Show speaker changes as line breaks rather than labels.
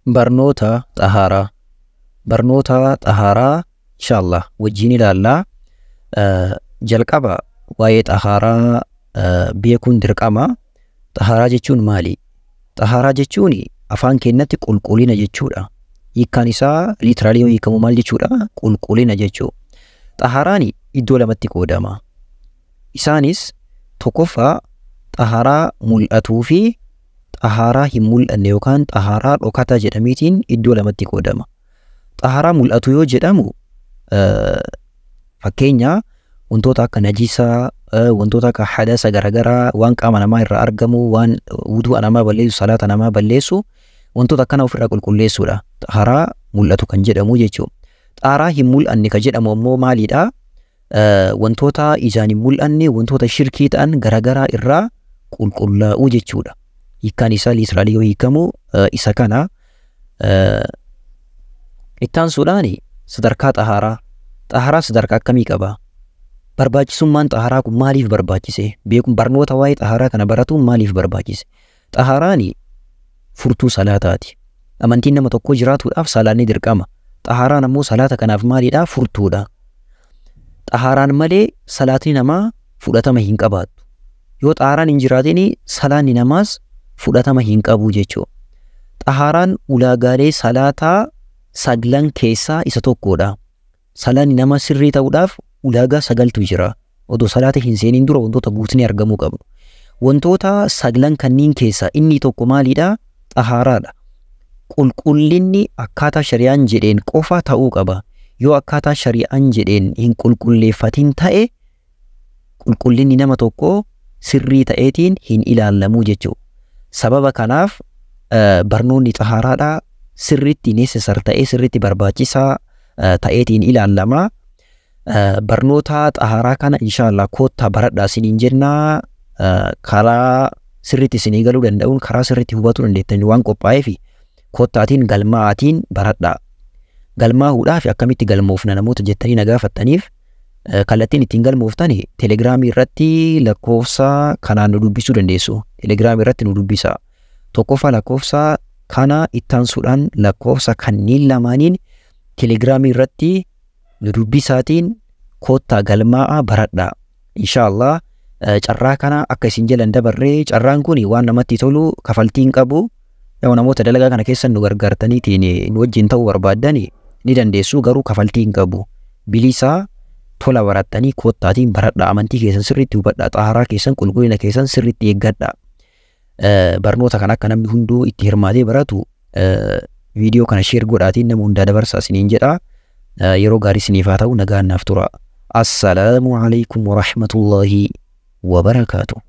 Barnoota xahaaraa. Barnoota xahaaraa inshallah wajjin ilaallaa. Jalqaba waa'ee xahaaraa beekuun dirqama. Xahaaraa jechuun maali? Xahaaraa jechuun afaan keenyatti qulqullina jechuudha. Hiikkaan isaa literally yoo hiikamu maal jechuudha? Qulqullina jechuudha. Xahaaraan iddoo lamatti qoodama. Isaanis tokkoffaa xahaaraa mul'atuu fi xahaaraa hin mul'anne yookaan xahaaraa dhokataa jedhameetiin iddoo lamatti qoodama. Xahaaraa mul'atu yoo jedhamu, fakkeenya wantoota akka najisaa, wantoota akka hadasa garaagaraa, waan qaama namaa irraa argamu, waan wudu'a namaa balleessu, salaata namaa balleessu, wantoota akkana ofirraa qulqulleessuudha. Xahaaraa mul'atu kan jedhamu jechuudha. Xahaaraa hin mul'anne kan jedhamu ammoo maalidha? Wantoota ijaan hin mul'anne, wantoota shirkii ta'an garaagaraa irraa qulqullaa'uu jechuudha. Hiikkaan isaa literally yoo hiikamu isa kana. Ittaansuudhaan sadarkaa xahaaraa. Xahaaraa sadarkaa akkamii qaba? Barbaachisummaan xahaaraa kun maaliif barbaachise? Beekuun barnoota waa'ee xahaaraa kana baratuun maaliif barbaachise? Xahaaraan furtuu salaataati. Amantiin nama tokkoo jiraatuudhaaf salaanni dirqama. Xahaaraan ammoo salaata kanaaf maalidha? Furtuudha. Xahaaraan malee salaatni namaa fudhatama hin qabaattu. Yoo xahaaraan hin jiraatin, salaanni namaas fudhatama hin qabu jechuudha. Xahaaraan ulaagaalee salaataa saglan keessaa isa tokkodha. Salaanni nama sirrii ta'uudhaaf ulaagaa sagaltu jira. Odoo salaata hin seeniin dura wantoota guutnee argamuu qabnu. Wantoota saglan kanneen keessaa inni tokko maalidha? Xahaaraadha. Qulqullinni akkaataa shari'aan jedheen qofa ta'uu qaba. Yoo akkaataa shari'aan jedheen hin qulqulleeffatin ta'e, qulqullinni nama tokkoo sirrii ta'eetiin hin ilaallamuu jechuudha. Sababa kanaaf barnoonni xahaaraadhaa sirriitti necessary ta'ee, sirriitti barbaachisaa ta'eetiin ilaallama. Barnoota xahaaraa kana inshaallah koottaa baradhaa isiniin jennaa. Karaa sirriitti isinii galuu danda'uun, karaa sirriitti hubatuu dandeettan waan qophaa'eef, koottaatiin galmaa'aatiin baradhaa. Galmaa'uudhaaf akkamitti galmoofna namoota jettanii na gaafattaniif, kallattiin ittiin galmooftan Telegramii irratti lakkoofsa kanaan nu dubbisuu dandeessu. Telegramii irratti nu dubbisa. Tokkoffaa lakkoofsa kana, ittaansuudhaan lakkoofsa kanneen lamaaniin Telegramii irratti nu dubbisaatiin koottaa galmaa'aa baradhaa. Inshaallah carraa kana akka isin jalan dabarree, carraan kun waan namatti tolu, kafaltiin qabu. Yoo namoota dalagaa kana keessa nu gargaartaniitiin nu wajjin ta'uu barbaaddan ni dandeessu, garuu kafaltii hin qabu. Bilisaa tola barattanii koottaatiin baradhaa, amantii keessan sirriitti hubadhaa, xaaraa keessan, qulqullina keessan sirriitti eeggadhaa. Barnoota kana akka namni hunduu itti hirmaatee baratu viidiyoo kana share godhaatiin nama hundaa dabarsaa isiniin jedha. Yeroo gaarii isiniif haa ta'u, nagaan naaf tura. Assalaamu alaikum wa rahmatullahi wa barakaatuh.